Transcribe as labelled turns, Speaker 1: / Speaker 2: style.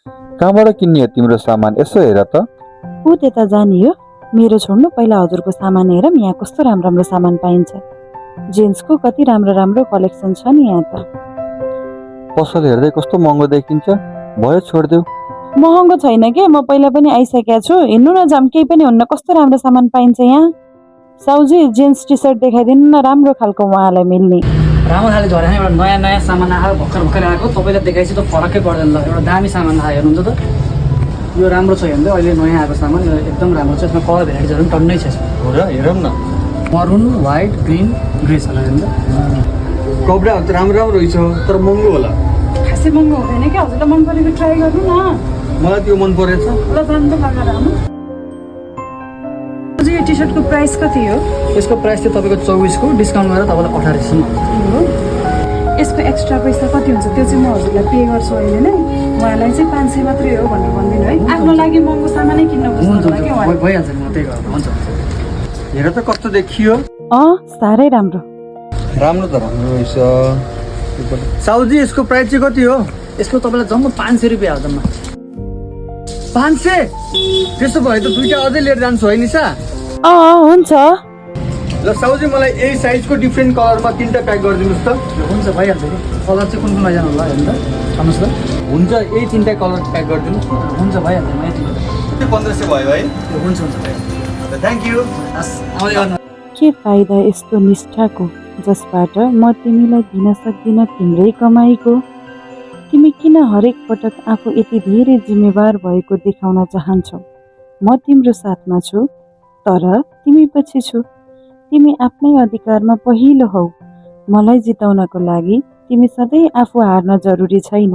Speaker 1: कहाँबाट किन्ने हो तिम्रो सामान यसो हेर त।
Speaker 2: ऊ त्यता जाने हो। मेरो छोड्नु, पहिला हजुरको सामान हेरौँ यहाँ कस्तो राम्रो राम्रो सामान पाइन्छ। जेन्ट्सको कति राम्रो राम्रो कलेक्सन छ नि यहाँ त।
Speaker 1: पसल हेर्दै कस्तो महँगो देखिन्छ, भयो छोडिदेऊ।
Speaker 2: महँगो छैन के, म पहिला पनि आइसकेको छु। हिँड्नु न जाम, केही पनि हुन्न, कस्तो राम्रो सामान पाइन्छ यहाँ। साउजी जेन्ट्स टी सर्ट देखाइदिनु न, राम्रो खालको उहाँलाई मिल्ने।
Speaker 3: राम्रो खाले झरे एउटा नयाँ नयाँ सामान आएको भर्खर भर्खर आएको तपाईँलाई देखाइछु त फरकै पर्दैन ल। एउटा दामी सामान आयो हेर्नुहुन्छ त, यो राम्रो छ हेर्दै अहिले नयाँ आएको सामान यो एकदम राम्रो छ। यसमा कलर भेराइटिजहरू पनि टन्नै छ यसमा।
Speaker 1: हो र, हेरौँ न।
Speaker 3: मरुन, व्हाइट, ग्रिन, ग्रे छ हेर्नु त।
Speaker 1: कपडाहरू त राम्रो राम्रो रहेछ, तर महँगो होला।
Speaker 2: खासै महँगो हुँदैन क्या, हजुरलाई मन परेको ट्राई गर्नु न।
Speaker 1: मलाई त्यो मन परेछ।
Speaker 2: ल जानु त लगाएर आउनु। यो टी सर्टको प्राइस कति हो?
Speaker 3: यसको प्राइस चाहिँ तपाईँको 24 को डिस्काउन्ट गरेर तपाईँलाई 28 सम्म।
Speaker 2: यसको एक्स्ट्रा पैसा कति हुन्छ त्यो चाहिँ म हजुरलाई पे गर्छु अहिले नै। उहाँलाई चाहिँ 500 मात्रै हो भनेर भनिदिनु है। आफ्नो लागि महँगो सामानै किन्न
Speaker 3: हुन्छ
Speaker 2: बुझ्नु क्या उहाँ।
Speaker 3: भइहाल्छ नि, म त्यही गर्छु। हुन्छ
Speaker 1: हेर त कस्तो देखियो।
Speaker 2: साह्रै राम्रो।
Speaker 1: राम्रो त राम्रो रहेछ। साउजी यसको प्राइस चाहिँ कति हो?
Speaker 3: यसको तपाईँलाई जम्मा 500 रुपियाँ हो जम्मा।
Speaker 1: 500? त्यसो भए त दुईटा अझै लिएर जान्छु है निशा।
Speaker 2: हुन्छ।
Speaker 1: ल साउजी मलाई यही साइजको डिफ्रेन्ट कलरमा 3टा प्याक गरिदिनुहोस् त।
Speaker 3: हुन्छ भइहाल्छ कि। कलर चाहिँ कुन कुन लैजानु होला हेर्नु त, भन्नुहोस् त।
Speaker 1: हुन्छ, यही 3टा कलर प्याक गरिदिनुहोस् न।
Speaker 3: हुन्छ भइहाल्छ, म यति
Speaker 1: 1500 भयो है।
Speaker 3: हुन्छ हुन्छ भइहाल्छ।
Speaker 1: Thank you.
Speaker 3: हस् आउँदै गर्नु।
Speaker 2: के फाइदा यस्तो निष्ठाको, जसबाट म तिमीलाई दिन सक्दिनँ तिम्रै कमाइको। तिमी किन हरेक पटक आफू यति धेरै जिम्मेवार भएको देखाउन चाहन्छौ? म तिम्रो साथमा छु, तर तिमी पछि छु। तिमी आफ्नै अधिकारमा पहिलो हौ। मलाई जिताउनको लागि तिमी सधैँ आफू हार्न जरुरी छैन।